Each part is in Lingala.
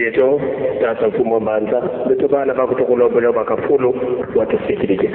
Dietu, Tata Mfumu wa Mbanza, betu bana bakutukulombela bakafulu watusikilije.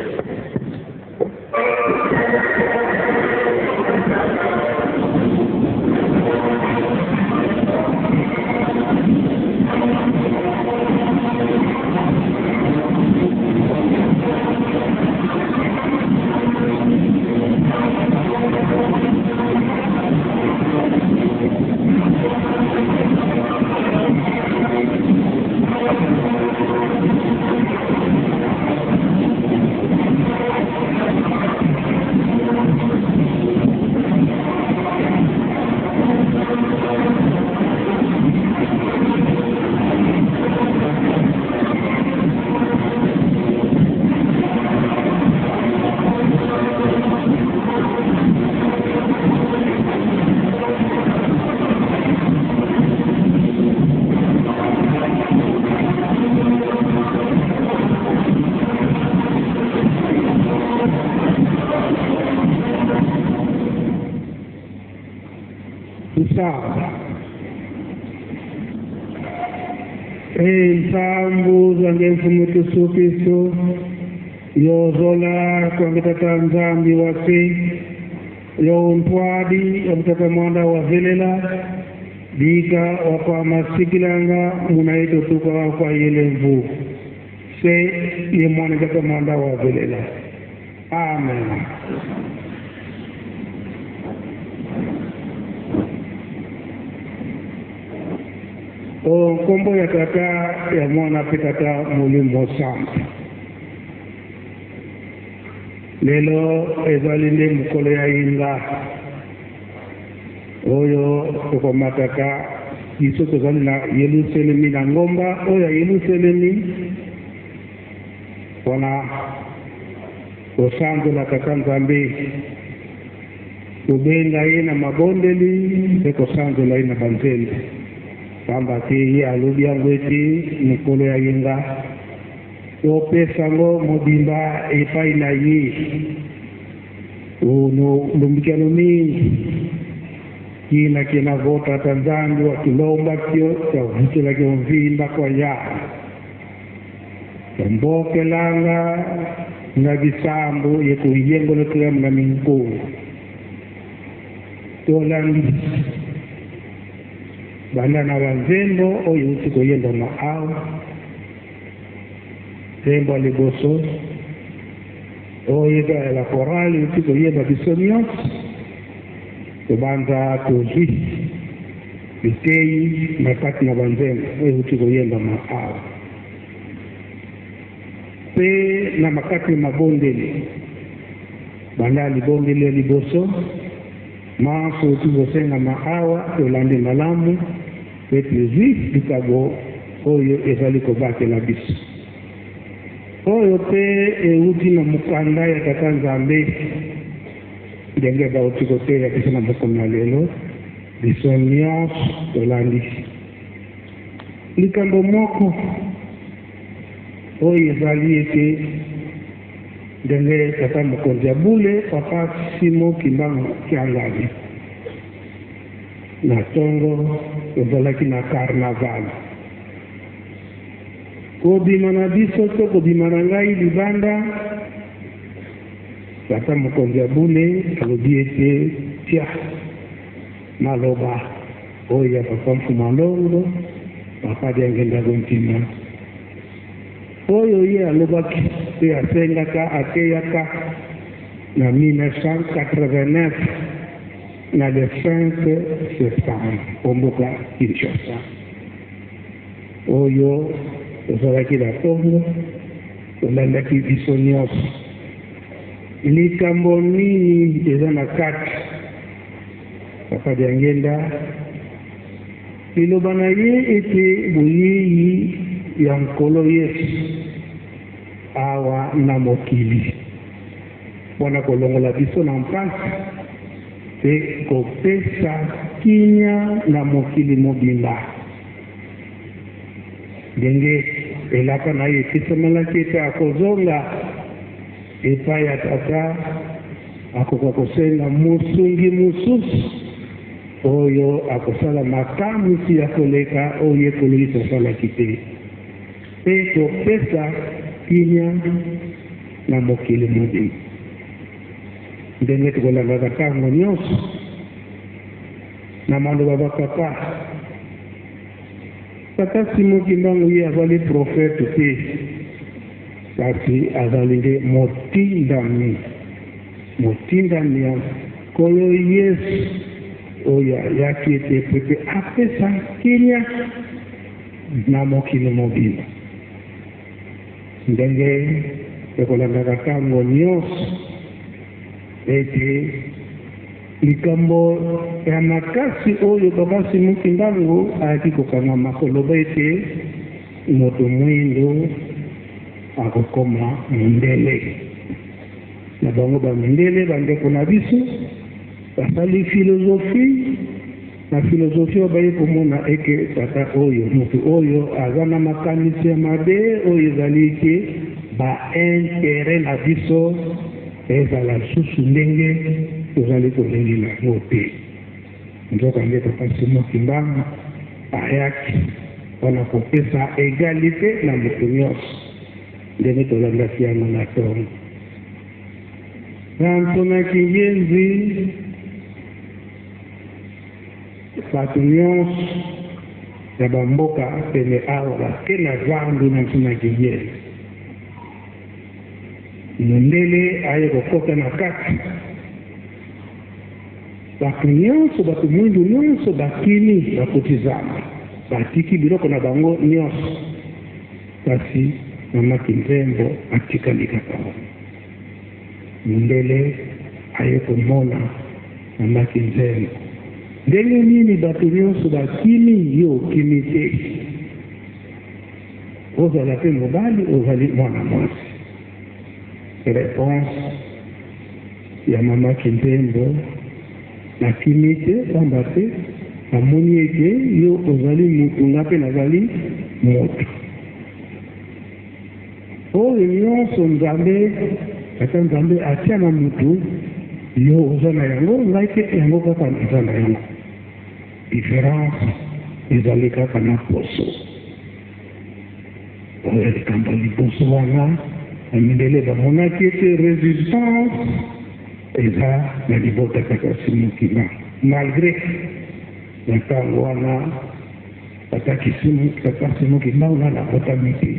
Nsamba Nsambu zange mfumu Yesu Kristo yozola kwange tata Nzambi wase yo ntwadi ya mtata mwanda wa velela dika wakwa masikilanga munaito tuka wakwa yelemvu se ye mwana tata mwanda wa velela. Amen. O nkombo ya tata ya mwana mpe tata molimo santu. Lelo ezali nde mokolo ya yenga oyo tokomataka biso tozali na Yelusalemi, na ngomba oyo ya Yelusalemi, mpona kosanzola tata Nzambe, kobenga ye na mabondeli mpe kosanzola ye na banzembo, pamba te ye alobi yango ete mokolo ya yenga topesa yango mobimba epai na ye. Uno lumbikano mingi kina kina vo tata Nzambi wa kilomba kio kyavukila kio mvimba kwa yana mbokelanga nga bisambu ye kuyengolokela nga minkungu tolandi banda na banzembo oyo euti koyembama awa. Nzembo ya liboso oyo eza ya la chorale euti koyemba biso nyonso tobanza tozwi biteyi na kati na banzembo oyo euti koyembama awa mpe na makati ya mabondeli. Banda libondeli ya liboso manso euti kosengama awa, tolandi malamu mpe tozwi likabo oyo ezali kobatela biso, oyo mpe euti na mokanda ya tata Nzambe ndenge bauti koteya biso na mokolo na lelo. Biso nyonso tolandi likambo moko oyo ezali ete ndenge tata mokonzi ya bule papa Simo Kimbangu Kiangani na ntongo tozalaki na carnaval, kobima na biso to kobima na ngai libanda, tata mokonzi ya bule alobi ete tia maloba oyo ya papa Mfuma Longo, papa Diangenda Gontima, oyo ye alobaki mpe asengaka ateyaka na 1989 na le 5 septembre omboka Kinshasa, oyo tozalaki na ntongo tolandaki biso nyonso. Likambo nini eza na kati? Papa Diangenda liloba na ye ete boyei ya Nkolo Yesu awa na mokili mpona kolongola biso na mpasi mpe kopesa kimia na mokili mobimba, ndenge elaka na ye epesamelaki ete akozonga epai ya tata, akoka kosenga mosungi mosusu. Oyo akosala makamwisi ya koleka oyo ye Nkolo Yesu asalaki te, mpe kopesa kimia na mokili mobimba. Ndenge tokolandaka ntango nyonso na maloba ba papa. Tata Simon Kimbangu ye azali prophète te, kasi azali nde motindami, motindami ya Nkolo Yesu oyo ayaki ete po ete apesa kimia na mokili mobimba. Ndenge tokolandaka ntango nyonso ete likambo ya makasi oyo Papa Simon Kimbangu ayaki kokangama koloba ete moto mwindo akokoma mondele. Na bango ba mindele ba ndeko na biso basali philosophie na philosophie oyo baye komona eke tata oyo moto oyo aza na makanisi ya mabe oyo ezali ete ba interet na biso ezala lisusu ndenge tozali kolengela yango te. Nzokande Papa Simon Kimbangu ayaki mpo na kopesa egalite na moto nyonso. Ndenge tolandaki yango na tongo. Na Ntona Kingenzi, bato nyonso ya bamboka pene awa bake na zandu na Ntona Kingenzi. Mondele aye kokota na kati. Bato nyonso, bato mwindu nyonso bakimi, bakoti zamba, batiki biloko na bango nyonso. Kasi mama Kinzembo atikali kaka wana. Mundele aye komona mama Kinzembo. Ndenge nini bato nyonso bakimi, yo okimi te? Ozala pe mobali, ozali mwana mwasi. Reponse ya mama Kinzembo, Nakimi te, pamba te namoni ete yo ozali mutu, nga pe nazali moto. Oyo nionso Nzambe, Tata Nzambe atia na mutu, yo oza na yango, ngai pe yango kaka naza na yango. Difference ezali kaka na poso. Oyo likambo ya liboso wana, ba mindele bamonaki ete resistance eza na libota kaka Simon Kimbangu. Malgre na tango wana tata Kisimu, tata Simon Kimbangu nanu abotami te.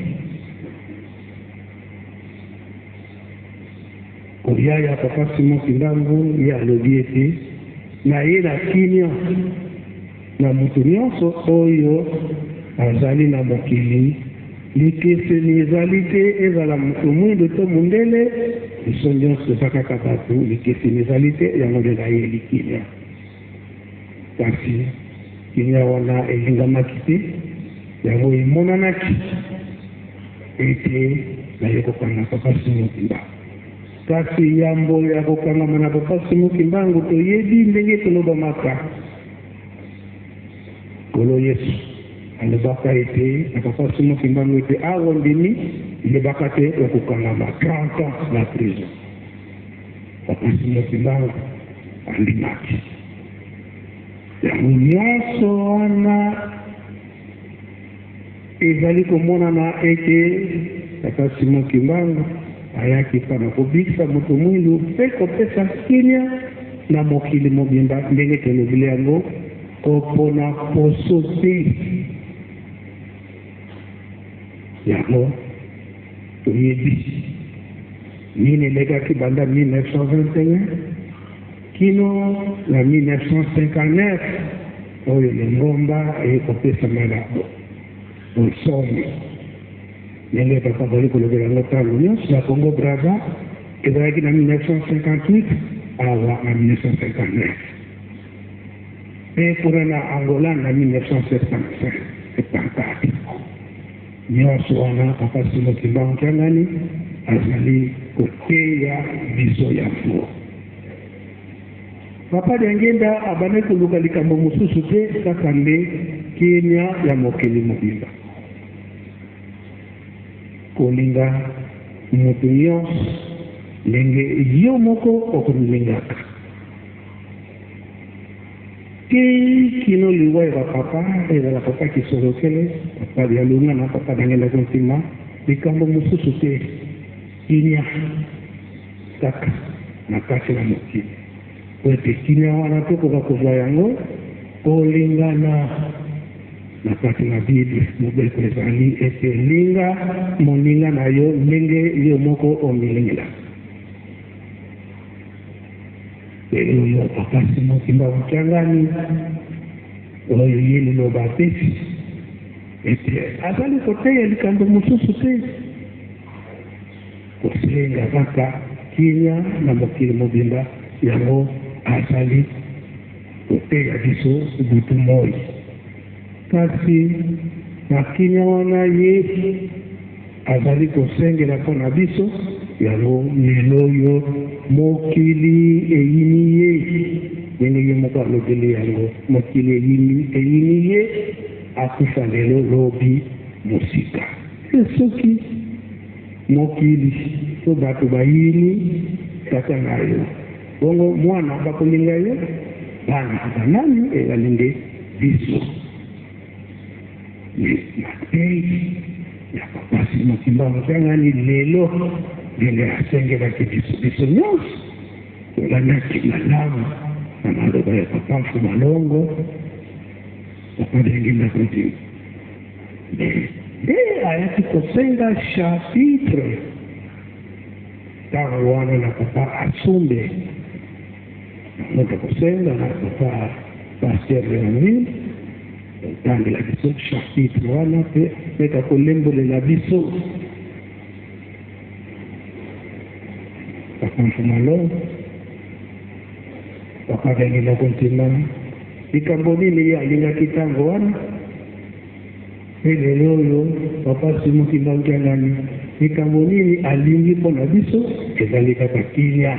Koya ya papa Simon Kimbangu, ye alobi ete naye na kimia na moto nyonso oyo azali na mokili, likeseni ezali te, ezala moto mwindo to mondele, biso nyonso toza kaka bato, likeseni ezali te, yango nde nayeli kimia. Kasi kimia wana elingamaki te, yango emonanaki ete naye kokanga Papa Simon Kimbangu. Kasi yambo ya kokangama na Papa Simon Kimbangu, toyebi ndenge tolobamaka. Nkolo Yesu alobaka ete na Papa Simon Kimbangu ete awa ondimi, yebaka te okokangama 30 ans na prison. Papa Simon Kimbangu andimaki yango nyonso wana. Ezali komonana ete Tata Simon Kimbangu ayaki mpo na kobikisa moto mwindu mpe kopesa kimia na mokili mobimba, ndenge tolobeli yango, kopona poso te. Yango toyebi nini elekaki banda 1921 kino na 1959 oyo lingomba eye kopesama na bonsomi. Ndenge papa azali kolobela yango ntango nyonso, na Congo Brazza ezalaki na 1958, awa na 1959, mpe kuna na Angola na 1974. Nyonso wana papa Simon Kimbangu Kiangani azali koteya biso yango. Papa Diangienda abandaki koluka likambo mosusu te kaka nde kimia ya mokili mobimba. Kolinga moto nyonso ndenge yo moko okomilingaka. Ti kino liwa ya ba papa, ezala papa Kisolokele, papa Dialungana na papa Diangienda Kuntima, likambo mosusu te, kimia kaka na kati na mokili. Mpo ete kimia wana tokoka kozwa yango, kolingana na kati na Bible, mobeko ezali ete linga moninga na yo ndenge yo moko omilingelaka. Lelo oyo papa Simon Kimbangu Kiangani oyo ye liloba apesi ete azali koteya likambo mosusu te, kosenga kaka kimia na mokili mobimba, yango azali koteya biso butu moi. Kasi na kimia wana ye Azali kosengela mpo na biso yango lelo oyo mokili eyini ye, ndenge ye moko alobeli yango, mokili eyini, eyini ye, akufa lelo lobi mosika. Mpe soki mokili to bato bayini tata na yo, bongo mwana bakolinga yo? Bana banani? Ezali nde biso. Mateyi ya Papa Simon Kimbangu Kiangani lelo ndenge asengelaki biso, biso nyonso tolandaki malamu na maloba ya Papa Mfuma Longo, Papa Diangienda Kuntima. Mais nde ayaki kosenga chapitre ntango wana na Papa Asumbe, yango tokosenga na Papa Pasteur Leonville Otangela biso chapitre wana mpe meka kolembolela biso. Papa Mfumalo, Papa Diangienda Kuntima, likambo nini ye alingaki ntango wana? Mpe lelo oyo Papa Simon Kimbangu Kiangani, likambo nini alingi mpo na biso? Ezali kaka kimia.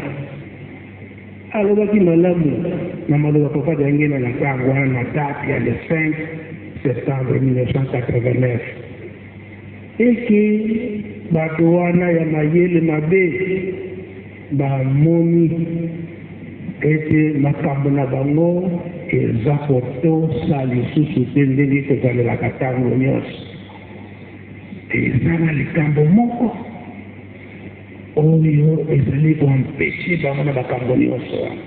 Alobaki malamu na maloba Papa Diangienda na tango wana na date ya le 5 septembre 1989 ete bato wana ya mayele mabe bamoni ete makambo na bango eza kotosa lisusu te ndenge kozalelaka tango nyonso. Eza na likambo moko Oyo ezali ko empecher bango na makambo nionso wana.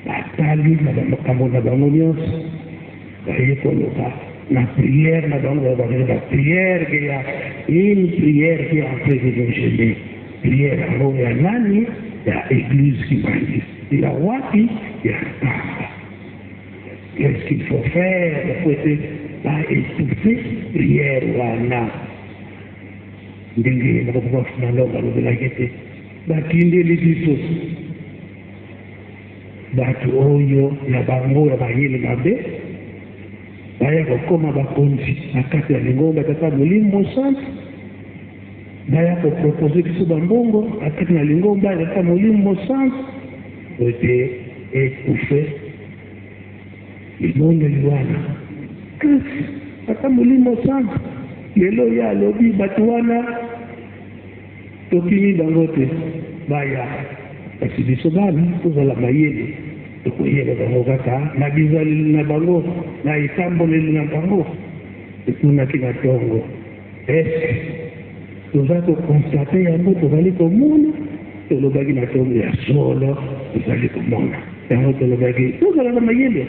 Batali na ba makambo na bango nionso, baye koloba na prière na bango, balobaka ke ba prière ke ya une prière qui est en train de nous gener. Prière yango ya nani? Ya eglise kimbanguiste. Ya wapi? Ya Nkamba. Qu'est-ce qu'il faut faire po ete ba étouffer prière wana? Ndenge ye moko Papa Fumalongo alobelaki ete batindeli biso bato oyo ya bango ya mayele mabe baya kokoma bakonzi na kati ya lingomba Tata Molimo Mosantu, baya kopropose biso bambongo na kati na lingomba ya Tata Molimo Mosantu ete ekufe Libondeli wana. Kasi ata Molimo Santu lelo ye alobi bato wana tokimi bango te baya, kasi biso bana tozala mayele, tokoyeba bango kaka na bizaleli na bango, na etamboleli na bango. Etunaki na tongo, est-ce toza ko constater yango, tozali komona? Tolobaki na tongo, ya solo tozali komona yango, tolobaki tozala na mayele.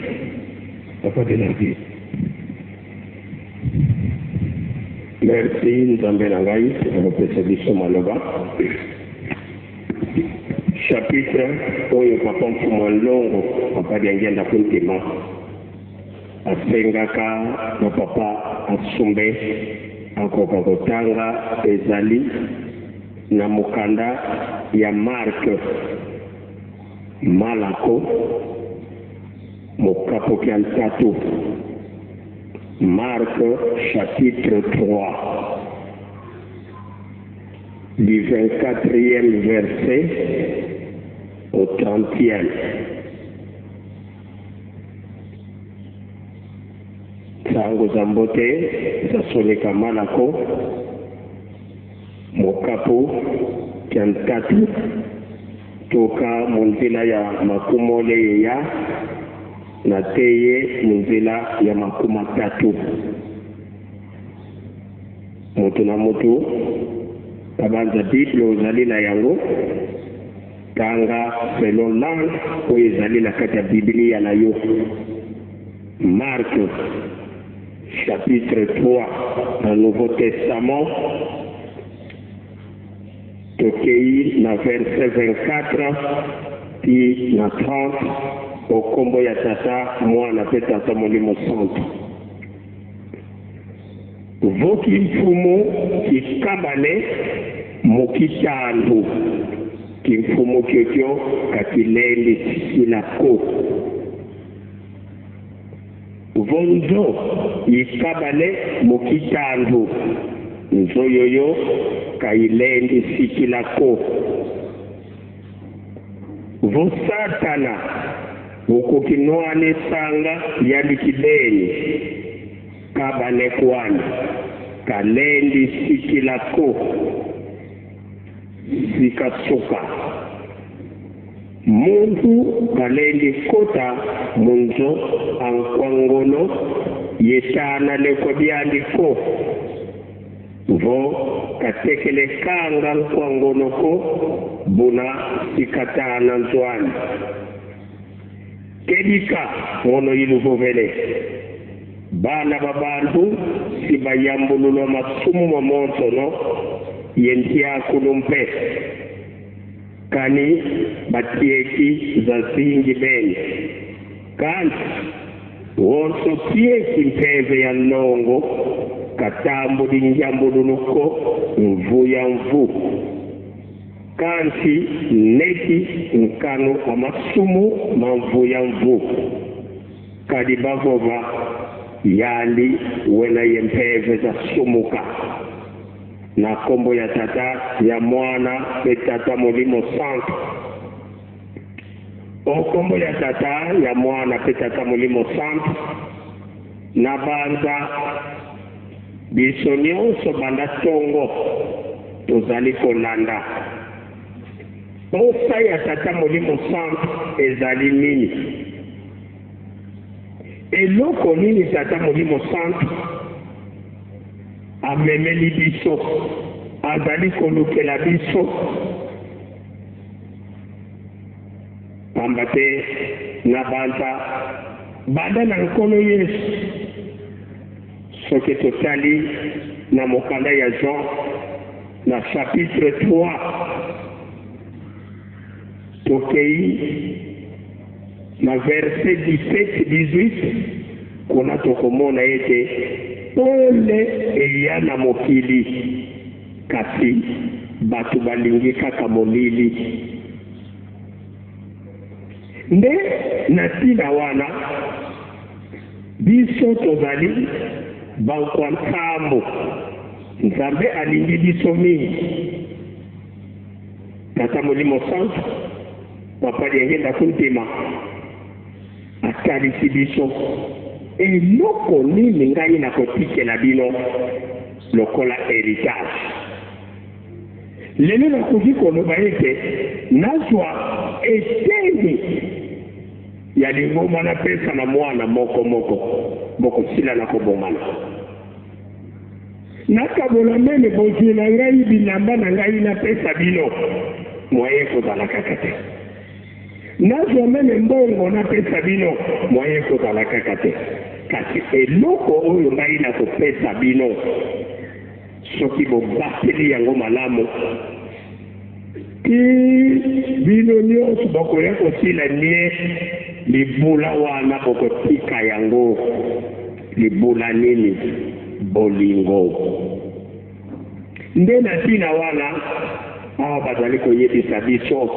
Papa de la vie. Merci Nzambe na ngai akopesa biso maloba. Chapitre oyo papa Mfumu Nlongo papa Diangienda Kuntima asengaka na papa Asumbe akoka kotanga ezali na mokanda ya Marc Malako mokapo kya ntatu, Marc chapitre 3 du 24e verset au 30e. Nsango za mbote zasoleka Malako Mokapo kya ntatu toka mu nzila ya makumole yeya. Nateye mu nzela ya makuma tatu. Mutu na mutu tabanza Bible ozali na yango, tanga selon langue oyo ezali na kati ya Biblia na yo. Marc chapitre 3 na Nouveau Testament, tokei na verset 24 ti na 30, o kombo ya Tata, Mwana pe Tata Molimo Santu. Voki mfumu kikabane mukitandu kimfumu kyokyo kakilendi sikilako. Vonzo yikabane mukitandu nzoyoyo kayilendi sikilako. Vo Satana vukukinwane sanga yalikibeni kabanekwana kalendi sikilako sikasuka. Muntu kalendi kota munzo ankwangono yetana lekwa byandiko vo katekele kanga nkwangono ko buna sikatana nzwani. Kedika ngono yiluvuvele bana babantu sibayambululwa masumu mamonsono yentiakulumpe kani batieki za zingi bene kanti wonso tieki mpeve ya nongo katambuli njambululuko mvu ya mvu kanti neki nkanu amasumu mamvu ya mvu kadi bavova yali wena yempeve za sumuka na kombo ya Tata ya Mwana pe Tata Molimo Santu. O kombo ya Tata ya Mwana pe Tata Molimo Santu na banza biso nyonso banda tongo tozali kolanda posa ya Tata Molimo Santu ezali nini? Eloko nini Tata Molimo Santu amemeli biso, azali kolukela biso? Pamba te na banza banda na Nkolo Yesu, soki totali na mokanda ya Jean na chapitre 3 tokei na verset 17 18, kuna tokomona ete pole eya na mokili, kasi bato balingi kaka molili. Nde na ntina wana biso tozali bankwa nsambo. Nzambe alingi biso mingi. Tata Molimo Santu, Papa Diangenda Kuntima atalisi biso eloko nini ngai nakotikela bino lokola heritage. Lelo nakoki koloba ete nazwa eteni ya lingomba napesa na mwana moko moko, bokosila na kobomana. Nakabola meme bozwi na ngai, bilamba na ngai napesa bino, moyen kozala kaka te. Nazwa meme mbongo napesa bino, moyen kozala kaka te. Kasi eloko oyo ngai nakopesa bino, soki bobateli yango malamu, ti bino nyonso bokoya kosila nie libula wana, bokotika yango. Libula nini? Bolingo. Nde na ntina wana awa bazali koyebisa biso,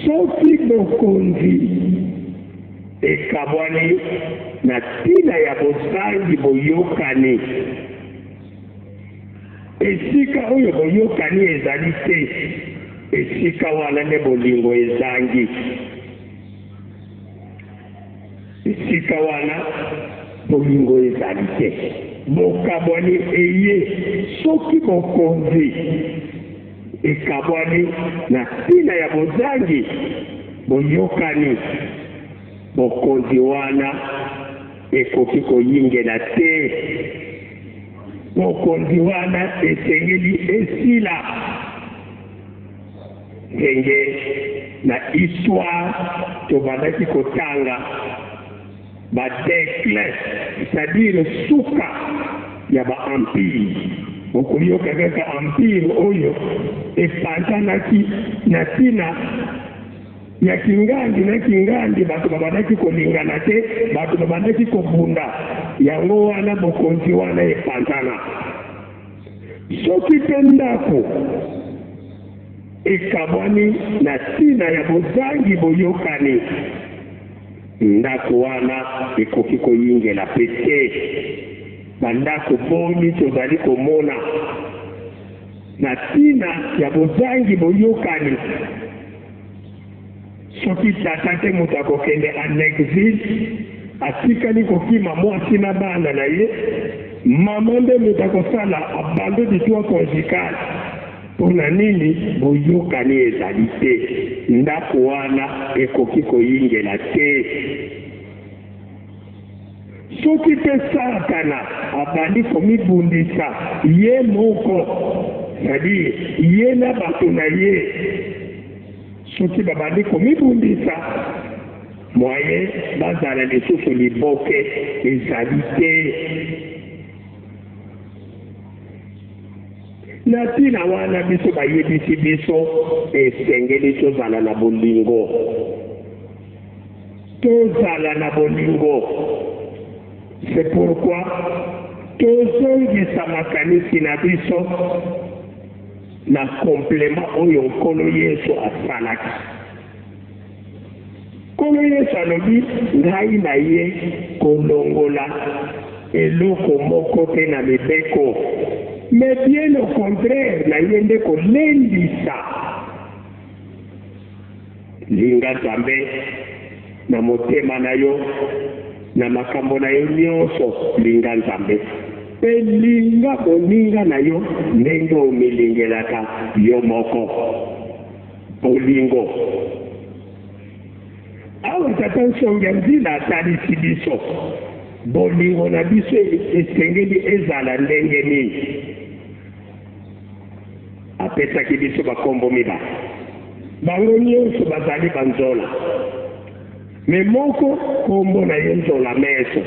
soki bokonzi ekabwani na ntina ya bozangi boyokani, esika oyo boyokani ezali te, esika wana nde bolingo ezangi. Esika wana bolingo ezali te, bokabwani eye. Soki bokonzi ekabwani na ntina ya bozangi boyokani, Bokonzi wana ekoki koyingela te. Bokonzi wana esengeli esila. Ndenge na histoire tobandaki kotanga ba declin, c'est-à-dire suka ya ba empire. Okoyoka kaka empire oyo epanzanaki na tina ya kingandi na kingandi, bato babandaki kolingana te, bato babandaki kobunda, yango wana bokonzi wana epanzana. Soki mpe ndako ekabwani na ntina ya bozangi boyokani, ndako wana ekoki koyingela mpe te. Bandako boni tozali komona na ntina ya bozangi boyokani? Soki tata te moto akokende en exil, atikali kokima mwasi na bana na ye, mama nde moto akosala abandon du toit conjugal. Mpo na nini boyokani ezali te? Ndako wana ekoki koyingela te. Soki mpe Satana abandi komibundisa ye moko, c'est-à-dire ye na bato na ye, soki babandi komibundisa, moyen bazala lisusu liboke ezali te. Na ntina wana, biso bayebisi biso esengeli tozala na bolingo. Tozala na bolingo. C'est pourquoi tozongisa makanisi na biso na complement oyo Nkolo Yesu asalaki. Nkolo Yesu alobi, Ngai naye kolongola eloko moko te na mibeko, mais bien au contraire naye nde kolendisa. Linga Nzambe na motema na yo, na makambo na yo nyonso, linga Nzambe mpe linga moninga na yo ndenge omilingelaka yo moko. Bolingo. Awa Tata Nsongi ya Nzila atalisi biso bolingo na biso esengeli ezala ndenge nini. Apesaki biso bakombo mibale. Bango nyonso bazali banzola. Me moko kombo na ye Nzola Meso.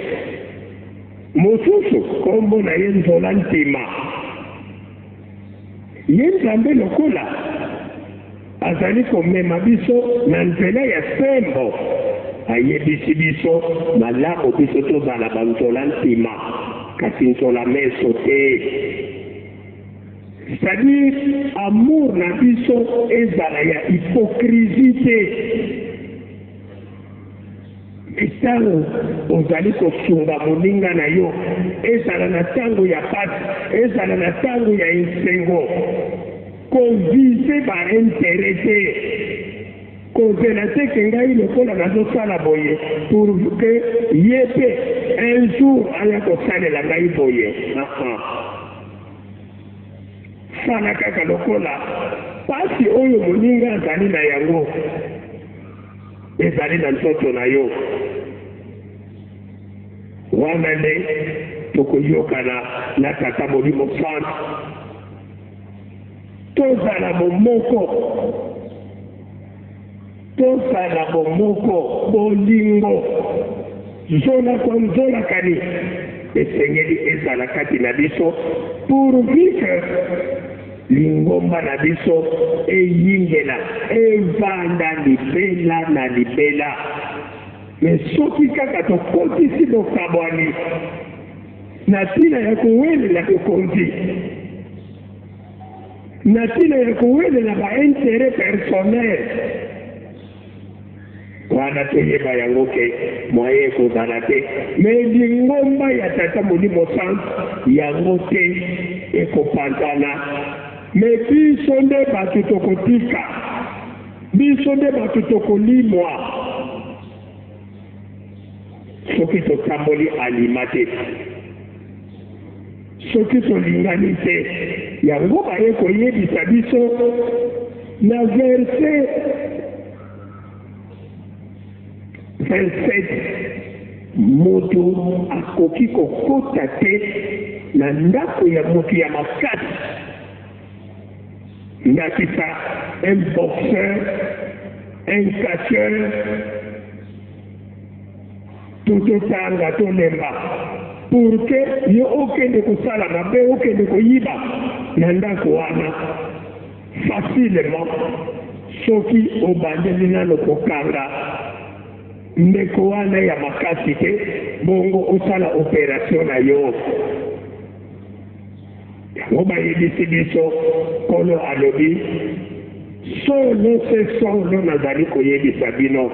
Mosusu kombo na ye Nzola Ntima. Ye Nzambe lokola azali komema biso na nzela ya sembo, ayebisi biso malamu biso tozala banzola ntima, kasi nzola meso te. C'est-à-dire amour na biso ezala ya hypocrisie te. Ntango ozali kosunga moninga na yo, ezala na ntango ya mpasi, ezala na ntango ya esengo, ko viser ba intérêt te. Kozela te ke ngai lokola nazosala boye pour que ye mpe un jour aya kosalela ngai boye. Sala kaka lokola mpasi oyo moninga azali na yango ezali na nzoto na yo. Wana nde tokoyokana na Tata Molimo Santu, tozala bomoko, tozala bomoko, bolingo zola kwa nzola kani esengeli ezala kati na biso, pourvu que lingomba na biso eyingela, evanda libela na libela. Me soki kaka tokotisi bokabwani na ntina ya kowelela bokonzi, na ntina ya kowelela ba intérêt personnel, wana toyeba yango ke moyen ekozala te. Me lingomba ya Tata Molimo Santu yango te ekopanzana. Me biso nde bato tokotika, biso nde bato tokolimwa soki totamboli alima te, soki tolingani te. Yango baye koyebisa biso na verset 26. 27, Moto akoki kokota te na ndako ya moto ya makasi, ndakisa un boxeur, un catcheur, to totanga tolemba, pour que yo okende kosala mabe, okende koyiba na ndako wana facilement, soki obandeli nano kokanga ndeko wana ya makasi te, bongo osala operation na yo. Yango bayebisi biso, Nkolo alobi, Solo se solo nazali koyebisa bino,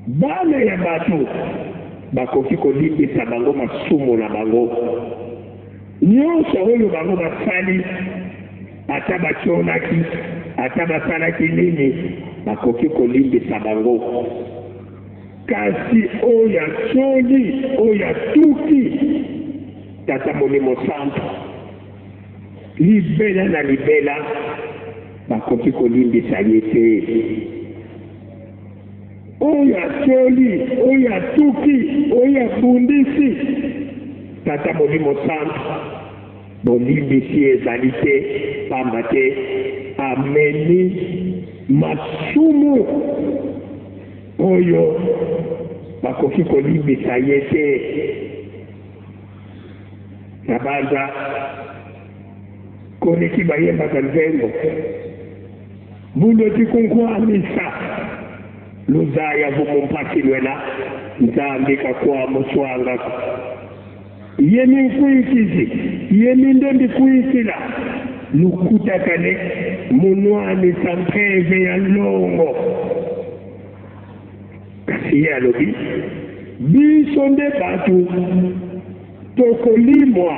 bana ya bato bakoki kolimbisa bango masumu na bango nyonso oyo bango basali, ata batyolaki, ata basalaki nini, bakoki kolimbisa bango. Kasi oyo atyoli, oyo atuki Tata Molimo Santu, libela na libela bakoki kolimbisa ye te. Oyo atyoli, oyo atuki, oyo abundisi Tata Molimo Santu, bolimbisi ezali te, pamba te amemi masumu oyo bakoki kolimbisa ye te. Na banza koleki bayembaka nzembo buloti kunkwamisa luzaya vumumpasi lwela Nzambi kakwa muswangako ye minkuikizi ye minde mbikuikila lukutakane munwanisa mpeve ya longo. Kasi ye alobi, Biso nde bato tokolimwa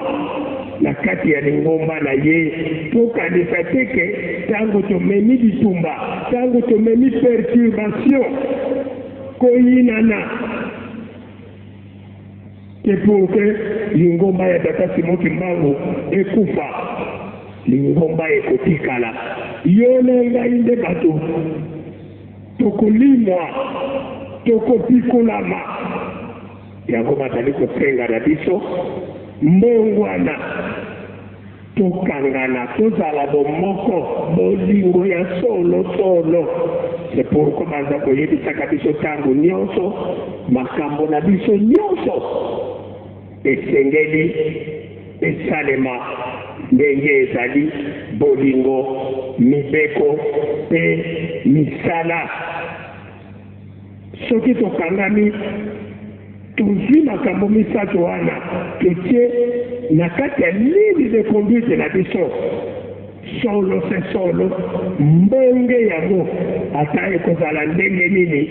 na kati ya lingomba na ye. Tokanisa te ke ntango tomemi bitumba, ntango tomemi perturbation, koyinana, te pour que lingomba ya Tata Simon Kimbangu ekufa, lingomba ekotikala. Yo na ngai nde bato Tokolimwa, tokopikolama. Yango bazali kosenga na biso mbongwana, tokangana, tozala bomoko, bolingo ya solo solo. C'est pourquoi baza koyebisaka biso tango nionso, makambo na biso nionso esengeli esalema ndenge ezali bolingo, mibeko mpe misala. Soki tokangami, tozwi makambo misato wana, totie na kati ya ligne de conduite na biso, solo se solo, mbonge yango ata ekozala ndenge nini,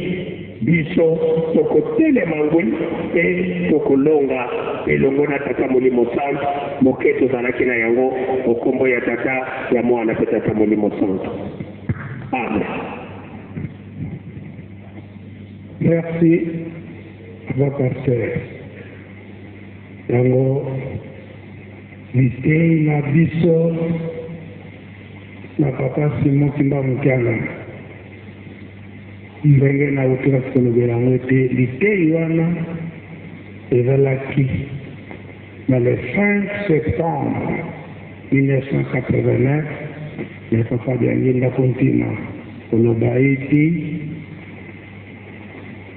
Biso tokotelema ngwi mpe tokolonga elongo na Tata Molimo Santu, moke tozalaki na yango, o nkombo ya Tata, ya Mwana mpe Tata Molimo Santu. Amen. Merci papa pasteur yango liteyi na biso na papa Simon Kimbangu Kiangani. Ndenge nawuti kolobela yango ete liteyi wana ezalaki na le 5 septembre 1989 ya Papa Diangienda Kuntima koloba ete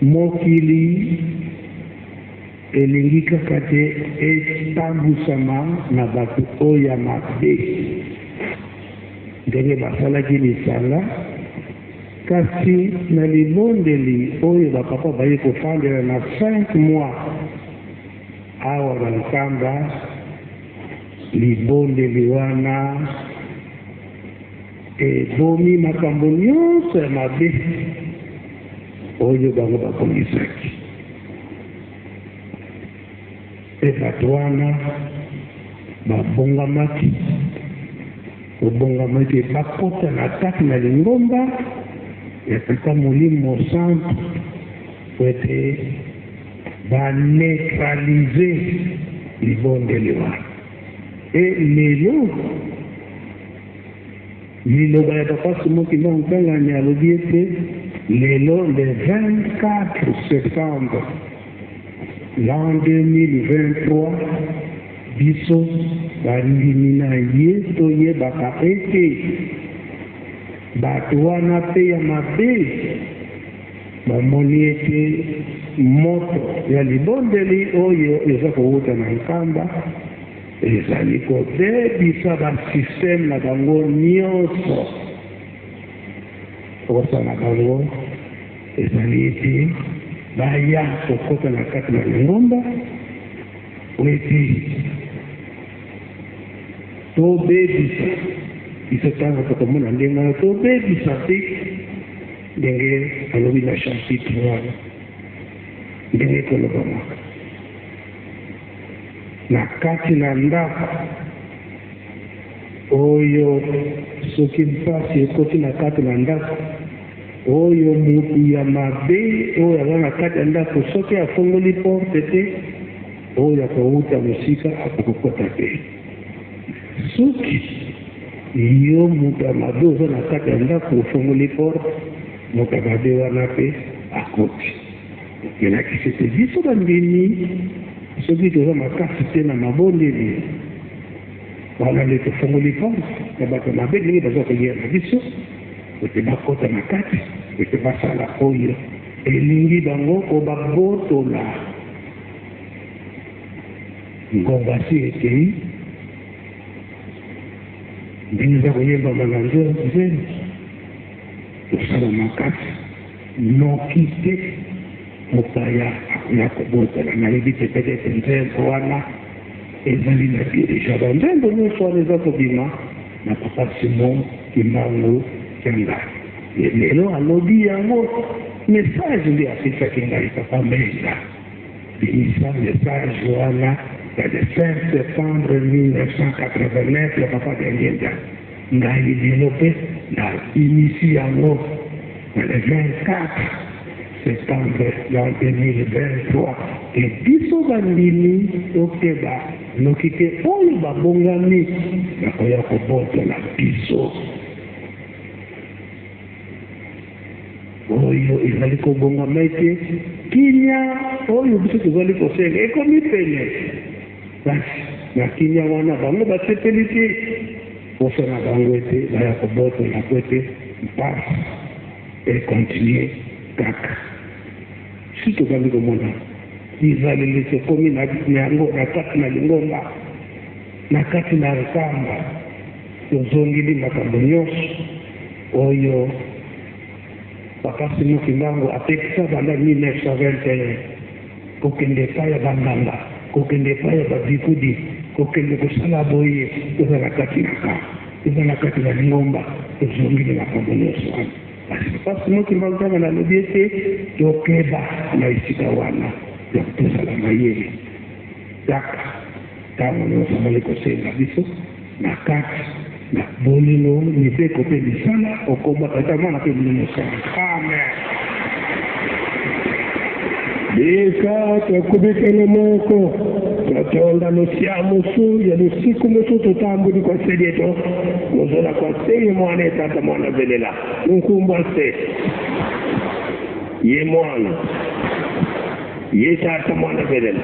mokili elingi kaka te etambwisama na bato oyo ya mabe ndenge basalaki lisanga. Kasi na libondeli oyo ba papa baye kofandela na 5 mois awa na Nkamba, libondeli wana ebomi makambo nionso ya mabe oyo bango babongisaki. Mpe bato wana babongamaki. Kobongama ete bakota na kati na lingomba ya Tata Molimo Mosantu mpo ete ba neutraliser libondeli wana. Mpe lelo liloba ya Papa Simon Kimbangu Kiangani alobi ete. Lelo le 24 septembre l'an 2023, biso bandimi na ye toyebaka ete bato wana mpe ya mabe bamoni ete moto ya libondeli oyo eza kowuta na Nkamba ezali kobebisa ba système na bango nyonso. Posa na bango ezali ete baya kokota na kati na lingomba po ete tobebisa biso. Ntango tokomona ndenge wana, tobebisa te ndenge alobi na chapitre wana, ndenge ekolobamaka na kati na ndako oyo. Soki mpasi ekoti na kati na ndako oyo, mutu ya mabe oyo aza na kati ya ndako, soki afongoli porte te, oyo akowuta mosika akokokota te. Soki yo moto ya mabe oza na kati ya ndako, ofongoli porte, moto ya mabe wana mpe akoti. Elakisi ete biso bandimi, soki toza makasi te na mabondeli wana, nde tofongoli porte ya bato ya mabe ndenge baza koyela na biso ete bakota na kati, ete basala oyo elingi bango po babotola. Ngonga si ekei, ndenge eza koyembama na nzembo, tosala makasi noki te mopaya akoya kobotola. Nayebi te, peut-être nzembo wana ezali na dirige banzembo nyonso wana eza kobima na papa Simon Kimbangu Kiangani. Lelo alobi yango, message nde apesaki ngai: "Papa Menga, bimisa message wana ya le 5 septembre 1989 ya papa Diangienda." Ngai lelo mpe nabimisi yango na le 24 septembre ya 2023, e biso bandimi tokeba noki te oyo babongami bakoya kobotola biso. Oyo ezali kobongama ete kimia oyo biso tozali kosenga ekomi pene, kasi na kimia wana bango basepeli te. Posa na bango ete baya kobotola po ete mpasi econtinue kaka. Si tozali komona bizaleli tokomi na yango na kati na lingomba, na kati na Nkamba, tozongeli makambo nyonso oyo papa Simon Kimbangu apekisa banda 1921: kokende epai ya banganga, kokende epai ya babikudi, kokende kosala boye. Toza na kati na ka, toza na kati na lingomba, tozongeli makambo nyonso wana. Kasi papa Simon Kimbangu ntango nalobi ete tokeba na esika wana, donc tozala mayele kaka ntango nyonso azali kosenga biso na kati na bolingo, mibeko mpe misala okoma Tata, Mwana mpe Molimo Santo. Amen. Bika tokubikene moko totonda lusia mosu ya lusiku mosu totambuli kwa selieto mozola kwa se ye mwana etata mwana velela nkumbwa se ye mwana ye tata mwana velela.